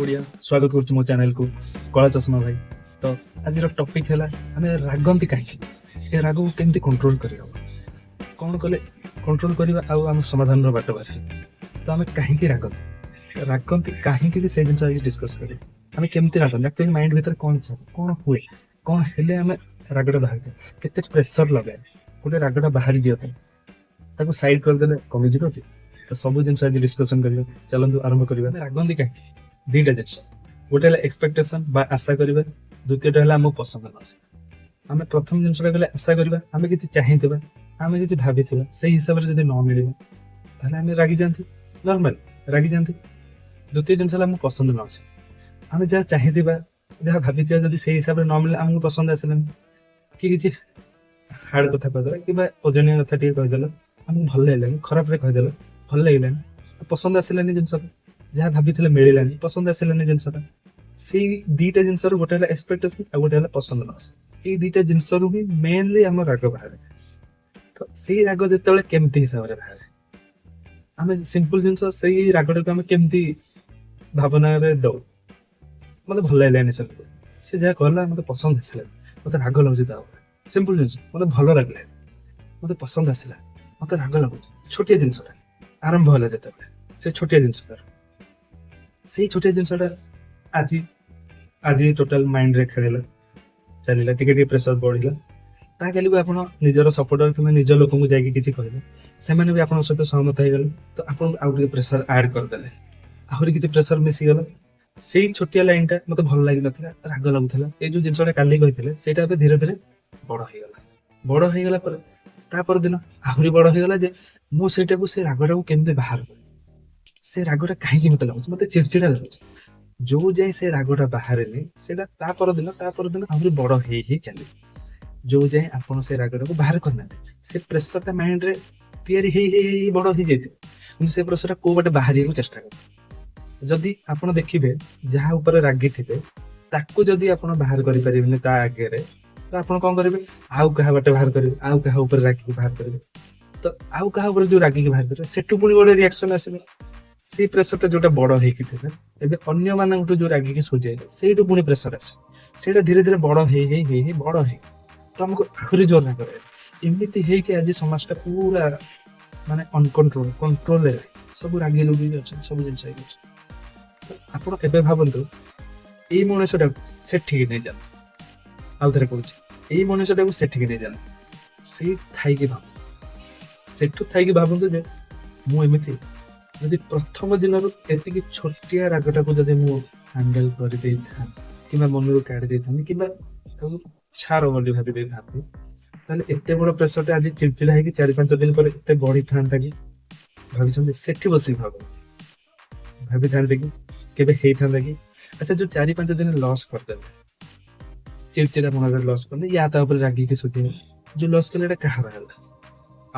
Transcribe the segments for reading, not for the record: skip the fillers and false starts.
ଓଡ଼ିଆ। ସ୍ୱାଗତ କରୁଛି ମୋ ଚ୍ୟାନେଲକୁ, କଳା ଚଷମା ଭାଇ। ତ ଆଜିର ଟପିକ୍ ହେଲା, ଆମେ ରାଗନ୍ତି କାହିଁକି, ଏ ରାଗକୁ କେମିତି କଣ୍ଟ୍ରୋଲ କରିହେବ, କ'ଣ କଲେ କଣ୍ଟ୍ରୋଲ କରିବା ଆଉ ଆମ ସମାଧାନର ବାଟ ବାହାରିବ। ତ ଆମେ କାହିଁକି ରାଗନ୍ତି, ରାଗନ୍ତି କାହିଁକି ବି, ସେଇ ଜିନିଷ ଆଜି ଡିସ୍କସ୍ କରିବା। ଆମେ କେମିତି ରାଗନ୍ତି, ଆକ୍ଚୁଆଲି ମାଇଣ୍ଡ ଭିତରେ କ'ଣ ଚାଲେ, କ'ଣ ହୁଏ, କ'ଣ ହେଲେ ଆମେ ରାଗଟା ବାହାରିଯାଏ, କେତେ ପ୍ରେସର ଲଗାଏ ଗୋଟେ ରାଗଟା ବାହାରି ଯିବା ପାଇଁ, ତାକୁ ସାଇଡ୍ କରିଦେଲେ କମିଯିବ କି? ତ ସବୁ ଜିନିଷ ଆଜି ଡିସ୍କସନ୍ କରିବା। ଚାଲନ୍ତୁ ଆରମ୍ଭ କରିବା। ଆମେ ରାଗନ୍ତି କାହିଁକି? ଦିଟା ଜିନିଷ। ଗୋଟେ ହେଲା ଏକ୍ସପେକ୍ଟେସନ ବା ଆଶା କରିବା, ଦ୍ୱିତୀୟଟା ହେଲା ଆମକୁ ପସନ୍ଦ ନ ଆସିବା। ଆମେ ପ୍ରଥମ ଜିନିଷଟା କହିଲେ ଆଶା କରିବା। ଆମେ କିଛି ଚାହିଁଥିବା, ଆମେ କିଛି ଭାବିଥିବା, ସେଇ ହିସାବରେ ଯଦି ନ ମିଳିବ, ତାହେଲେ ଆମେ ରାଗିଯାଆନ୍ତି, ନର୍ମାଲ ରାଗିଯାଆନ୍ତି। ଦ୍ୱିତୀୟ ଜିନିଷ ହେଲା ଆମକୁ ପସନ୍ଦ ନ ଆସିବ। ଆମେ ଯାହା ଚାହିଁଥିବା, ଯାହା ଭାବିଥିବା, ଯଦି ସେଇ ହିସାବରେ ନ ମିଳିଲେ, ଆମକୁ ପସନ୍ଦ ଆସିଲାନି କି, କିଛି ହାର୍ଡ କଥା କହିଦେଲା କିମ୍ବା ଓଜନିଆ କଥା ଟିକେ କହିଦେଲା, ଆମକୁ ଭଲ ଲାଗିଲାନି, ଖରାପରେ କହିଦେଲା, ଭଲ ଲାଗିଲାନି, ପସନ୍ଦ ଆସିଲାନି ଜିନିଷଟା, ଯାହା ଭାବିଥିଲେ ମିଳିଲାନି, ପସନ୍ଦ ଆସିଲାନି ଜିନିଷଟା। ସେଇ ଦିଟା ଜିନିଷରୁ, ଗୋଟେ ହେଲା ଏକ୍ସପେକ୍ଟେସନ ଆଉ ଗୋଟେ ହେଲା ପସନ୍ଦ ନ ଆସିବା, ଏଇ ଦିଟା ଜିନିଷରୁ ହିଁ ମେନଲି ଆମ ରାଗ ବାହାରେ। ତ ସେଇ ରାଗ ଯେତେବେଳେ କେମିତି ହିସାବରେ ବାହାରେ, ଆମେ ସିମ୍ପଲ ଜିନିଷ, ସେଇ ରାଗଟାକୁ ଆମେ କେମିତି ଭାବନାରେ ଦଉ? ମତେ ଭଲ ଲାଗିଲାନି ସେମିତି, ସେ ଯାହା କଲା ମତେ ପସନ୍ଦ ଆସିଲାନି, ମତେ ରାଗ ଲାଗୁଛି ତା ଉପରେ। ସିମ୍ପଲ ଜିନିଷ, ମତେ ଭଲ ଲାଗିଲାନି, ମତେ ପସନ୍ଦ ଆସିଲା, ମତେ ରାଗ ଲାଗୁଛି। ଛୋଟିଆ ଜିନିଷଟା ଆରମ୍ଭ ହେଲା ଯେତେବେଳେ, ସେ ଛୋଟିଆ ଜିନିଷଟା, ସେଇ ଛୋଟିଆ ଜିନିଷଟା ଆଜି ଆଜି ଟୋଟାଲ ମାଇଣ୍ଡରେ ଖେଳିଲା, ଚାଲିଲା, ଟିକେ ଟିକେ ପ୍ରେସର ବଢିଲା। ତା କାଲିକୁ ଆପଣ ନିଜର ସପୋର୍ଟର କିମ୍ବା ନିଜ ଲୋକଙ୍କୁ ଯାଇକି କିଛି କହିଲେ, ସେମାନେ ବି ଆପଣଙ୍କ ସହିତ ସହମତ ହେଇଗଲେ, ତ ଆପଣଙ୍କୁ ଆଉ ଟିକେ ପ୍ରେସର ଆଡ୍ କରିଦେଲେ, ଆହୁରି କିଛି ପ୍ରେସର ମିଶିଗଲା। ସେଇ ଛୋଟିଆ ଲାଇନଟା, ମତେ ଭଲ ଲାଗିନଥିଲା, ରାଗ ଲାଗୁଥିଲା, ଏଇ ଯୋଉ ଜିନିଷଟା କାଲି କହିଥିଲେ, ସେଇଟା ଏବେ ଧୀରେ ଧୀରେ ବଡ ହେଇଗଲା। ବଡ ହେଇଗଲା ପରେ ତା ପରଦିନ ଆହୁରି ବଡ ହେଇଗଲା ଯେ ମୁଁ ସେଇଟାକୁ, ସେ ରାଗଟାକୁ କେମିତି ବାହାର କରିବି, ସେ ରାଗଟା କାହିଁକି ମତେ ଲାଗୁଛି, ମତେ ଚିଡ଼ଚିଡ଼ା ଲାଗୁଛି। ଯୋଉ ଯାଏଁ ସେ ରାଗଟା ବାହାରେନି, ସେଇଟା ତା ପରଦିନ, ତା ପରଦିନ ଆହୁରି ବଡ ହେଇ ହେଇ ଚାଲିବ, ଯୋଉ ଯାଏଁ ଆପଣ ସେ ରାଗଟାକୁ ବାହାର କରିନାହାନ୍ତି। ସେ ପ୍ରେସରଟା ମାଇଣ୍ଡରେ ତିଆରି ହେଇ ହେଇ ହେଇ ବଡ ହେଇଯାଇଥିବ, କିନ୍ତୁ ସେ ପ୍ରେସରଟା କୋଉ ବାଟେ ବାହାରିବାକୁ ଚେଷ୍ଟା କରିବ। ଯଦି ଆପଣ ଦେଖିବେ, ଯାହା ଉପରେ ରାଗିଥିବେ ତାକୁ ଯଦି ଆପଣ ବାହାର କରିପାରିବେନି ତା ଆଗରେ, ତ ଆପଣ କଣ କରିବେ? ଆଉ କାହା ବାଟେ ବାହାର କରିବେ, ଆଉ କାହା ଉପରେ ରାଗିକି ବାହାର କରିବେ। ତ ଆଉ କାହା ଉପରେ ଯୋଉ ରାଗିକି ବାହାର କରିବେ, ସେଠୁ ପୁଣି ଗୋଟେ ରିଆକ୍ସନ ଆସିବ। ସେଇ ପ୍ରେସରଟା ଯୋଉଟା ବଡ ହେଇକି ଥିଲା, ଏବେ ଅନ୍ୟମାନଙ୍କଠୁ ଯୋଉ ରାଗିକି ସୁଝେଇଲେ, ସେଇଠୁ ପୁଣି ପ୍ରେସର ଆସିବ। ସେଇଟା ଧୀରେ ଧୀରେ ବଡ ହେଇ ହେଇ ହେଇ ହେଇ ବଡ ହେଇ ତ ଆମକୁ ଆହୁରି ଜୋର ରାଗ ରହିବ। ଏମିତି ହେଇକି ଆଜି ସମାଜଟା ପୁରା ମାନେ ଅନକଣ୍ଟ୍ରୋଲ, କଣ୍ଟ୍ରୋଲରେ ସବୁ ରାଗି ରୁଗିକି ଅଛନ୍ତି, ସବୁ ଜିନିଷ ହେଇକି ଅଛି। ତ ଆପଣ ଏବେ ଭାବନ୍ତୁ, ଏଇ ମଣିଷଟାକୁ ସେଠିକି ନେଇଯାଆନ୍ତୁ। ଆଉ ଥରେ କହୁଛି, ଏଇ ମଣିଷଟାକୁ ସେଠିକି ନେଇଯାଆନ୍ତୁ। ସେଇ ଥାଇକି ଭାବ, ସେଠୁ ଥାଇକି ଭାବନ୍ତୁ ଯେ ମୁଁ ଏମିତି ଯଦି ପ୍ରଥମ ଦିନରୁ ଏତିକି ଛୋଟିଆ ରାଗଟାକୁ ଯଦି ମୁଁ ହ୍ୟାଣ୍ଡେଲ କରିଦେଇଥାନ୍ତି କିମ୍ବା ମନରୁ କାଢି ଦେଇଥାନ୍ତି କିମ୍ବା ତାକୁ ଛାର ବୋଲି ଭାବି ଦେଇଥାନ୍ତି, ତାହେଲେ ଏତେ ବଡ ପ୍ରେସରଟା ଆଜି ଚିଡ଼ଚିଡ଼ା ହେଇକି 4-5 ଦିନ ପରେ ଏତେ ବଢିଥାନ୍ତା କି? ଭାବିଛନ୍ତି? ସେଠି ବସିକି ଭାବ, ଭାବିଥାନ୍ତେ କି? କେବେ ହେଇଥାନ୍ତା କି? ଆଚ୍ଛା, ଯୋଉ 4-5 ଦିନ ଲସ୍ କରିଦେଲେ, ଚିଡ଼ଚିଡ଼ା ମନରେ ଲସ୍ କଲେ, ୟା ତା ଉପରେ ରାଗିକି ସୁଝିଲେ, ଯୋଉ ଲସ୍ କଲେ, ଏଇଟା କାହାର ହେଲା?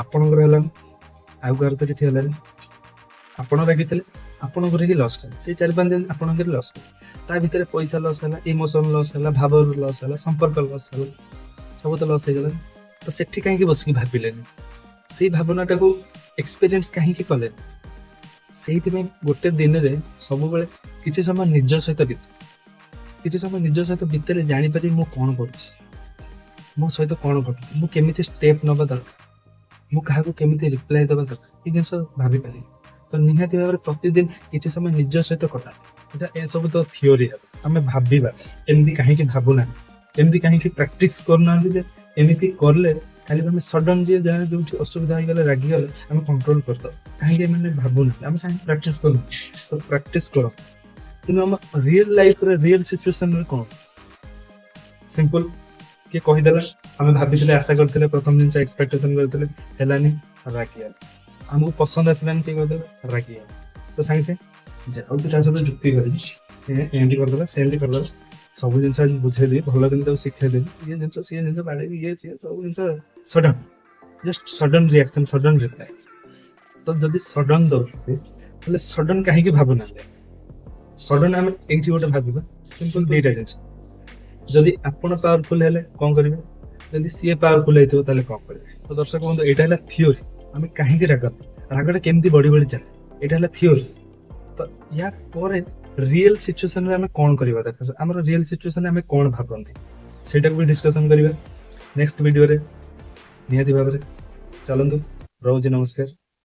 ଆପଣଙ୍କର ହେଲାନି? ଆଉ କାହାର ତ କିଛି ହେଲାନି। ଆପଣ ରାଗିଥିଲେ, ଆପଣଙ୍କର ହିଁ ଲସ୍ କଲେ। ସେଇ 4-5 ଦିନ ଆପଣଙ୍କର ଲସ୍ କଲେ। ତା ଭିତରେ ପଇସା ଲସ୍ ହେଲା, ଇମୋସନ ଲସ୍ ହେଲା, ଭାବର ଲସ୍ ହେଲା, ସମ୍ପର୍କ ଲସ୍ ହେଲା, ସବୁ ତ ଲସ୍ ହେଇଗଲା। ତ ସେଠି କାହିଁକି ବସିକି ଭାବିଲେନି? ସେଇ ଭାବନାଟାକୁ ଏକ୍ସପିରିଏନ୍ସ କାହିଁକି କଲେନି? ସେଇଥିପାଇଁ ଗୋଟେ ଦିନରେ ସବୁବେଳେ କିଛି ସମୟ ନିଜ ସହିତ ବିତ କିଛି ସମୟ ନିଜ ସହିତ ବିତେଇଲେ ଜାଣିପାରିବି ମୁଁ କଣ କରୁଛି, ମୋ ସହିତ କଣ ଘଟୁଛି, ମୁଁ କେମିତି ଷ୍ଟେପ୍ ନେବା ଦରକାର, ମୁଁ କାହାକୁ କେମିତି ରିପ୍ଲାଏ ଦେବା ଦରକାର, ଏଇ ଜିନିଷ ଭାବିପାରିବି। ତ ନିହାତି ଭାବରେ ପ୍ରତିଦିନ କିଛି ସମୟ ନିଜ ସହିତ କଟାନ୍ତୁ। ଆଚ୍ଛା, ଏସବୁ ତ ଥିଓରି ହେବ। ଆମେ ଭାବିବା, ଏମିତି କାହିଁକି ଭାବୁନାହାନ୍ତି, ଏମିତି କାହିଁକି ପ୍ରାକ୍ଟିସ କରୁନାହାନ୍ତି ଯେ ଏମିତି କଲେ ଖାଲି ଆମେ ସଡନ ଯିଏ ଯାହା ଯୋଉଠି ଅସୁବିଧା ହେଇଗଲେ, ରାଗିଗଲେ, ଆମେ କଣ୍ଟ୍ରୋଲ କରିଦବା? କାହିଁକି ଏମାନେ ଭାବୁନାହାନ୍ତି? ଆମେ କାହିଁକି ପ୍ରାକ୍ଟିସ କରୁନୁ? ତ ପ୍ରାକ୍ଟିସ କର। କିନ୍ତୁ ଆମ ରିଏଲ ଲାଇଫରେ, ରିଏଲ ସିଚୁଏସନରେ କଣ? ସିମ୍ପଲ, କିଏ କହିଦେଲା, ଆମେ ଭାବିଥିଲେ, ଆଶା କରିଥିଲେ, ପ୍ରଥମ ଜିନିଷ ଏକ୍ସପେକ୍ଟେସନ କରିଥିଲେ, ହେଲାନି, ରାଗିଗଲେ। ଆମକୁ ପସନ୍ଦ ଆସିଲାନି, କିଏ କହିଦେଲା, ରାଗିଗଲେ। ତ ସାଙ୍ଗେ ସାଙ୍ଗେ ଆଉ ତା ସହିତ ଯୁକ୍ତି କରିବି, ଏମିତି କରିଦେଲା, ସେମିତି କରିଦେଲା, ସବୁ ଜିନିଷ ଆଜି ବୁଝେଇଦେବି, ଭଲ କିନି ତାକୁ ଶିଖେଇଦେବି, ଇଏ ଜିନିଷ ସିଏ ଜିନିଷ ବାଡ଼େଇବି, ଇଏ ସିଏ ସବୁ ଜିନିଷ। Sudden, just sudden reaction, sudden reply. ତ ଯଦି ସଡନ ଦଉଛନ୍ତି, ତାହେଲେ ସଡନ କାହିଁକି ଭାବୁନାହାନ୍ତି? ସଡନ ଆମେ ଏଇଠି ଗୋଟେ ଭାବିବା, ସିମ୍ପଲ ଦିଟା ଜିନିଷ। ଯଦି ଆପଣ ପାୱାରଫୁଲ ହେଲେ କଣ କରିବେ? ଯଦି ସିଏ ପାୱାରଫୁଲ ହେଇଥିବ, ତାହେଲେ କଣ କରିବେ? ତ ଦର୍ଶକ ବନ୍ଧୁ, ଏଇଟା ହେଲା ଥିଓରି। ଆମେ କାହିଁକି ରାଗନ୍ତି, ରାଗଟା କେମିତି ବଢି ବଢି ଚାଲେ, ଏଇଟା ହେଲା ଥିଓରି। ତ ୟା ପରେ ରିଏଲ୍ ସିଚୁଏସନରେ ଆମେ କ'ଣ କରିବା ଦରକାର, ଆମର ରିଏଲ୍ ସିଚୁଏସନରେ ଆମେ କ'ଣ ଭାବନ୍ତି, ସେଇଟାକୁ ବି ଡିସ୍କସନ୍ କରିବା ନେକ୍ସଟ ଭିଡ଼ିଓରେ ନିହାତି ଭାବରେ। ଚାଲନ୍ତୁ, ରହୁଛି, ନମସ୍କାର।